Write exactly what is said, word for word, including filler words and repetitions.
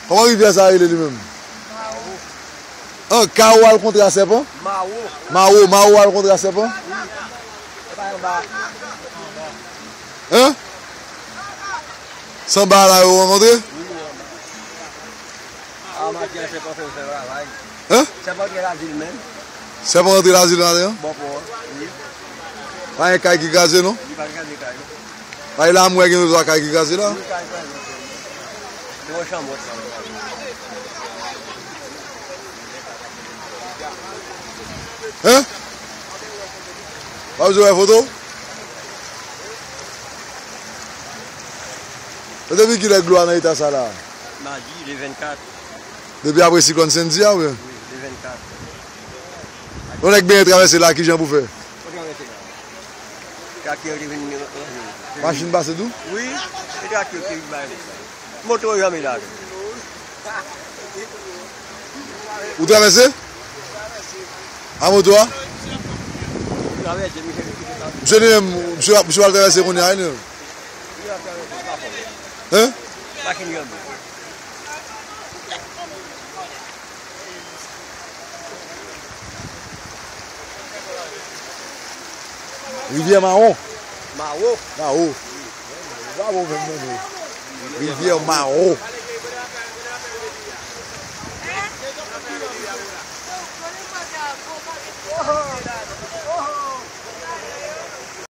Kòman rivyè sa rele li menm? An, Kawo al kontre a Sèpan? Mawo. Mawo, Mawo al kontre a Sèpan? Hen? Sanba la yo rankontre? Hen? Sèpan rantre Lazil maten an? Pa gen kay ki kraze non? Pa gen lamou gen yon kay ki kraze la? Hen? W ap jwe wè foto? E depi kilè dlo a nan eta sa la? Madi, le vennkat. Depi apre siklòn Sandy a, wi. Wi, le vennkat. Yon nèg benyen travèse la, kijan pou fè? Ou travèse la. Traktè yo te vin. Machin pase tou? Wi, se traktè yo te vin bay. Moto yo janbe la. Ou travèse? A moto a? Travèse, misye. Misye li menm, misye, misye pral travèse kounye a, wi, non? Li ap travèse, pa fò. Hen? Machin janbe. Rivyè Mawon. Mawo. Mawo. Bravo, menm, menm. Rivyè Mawo.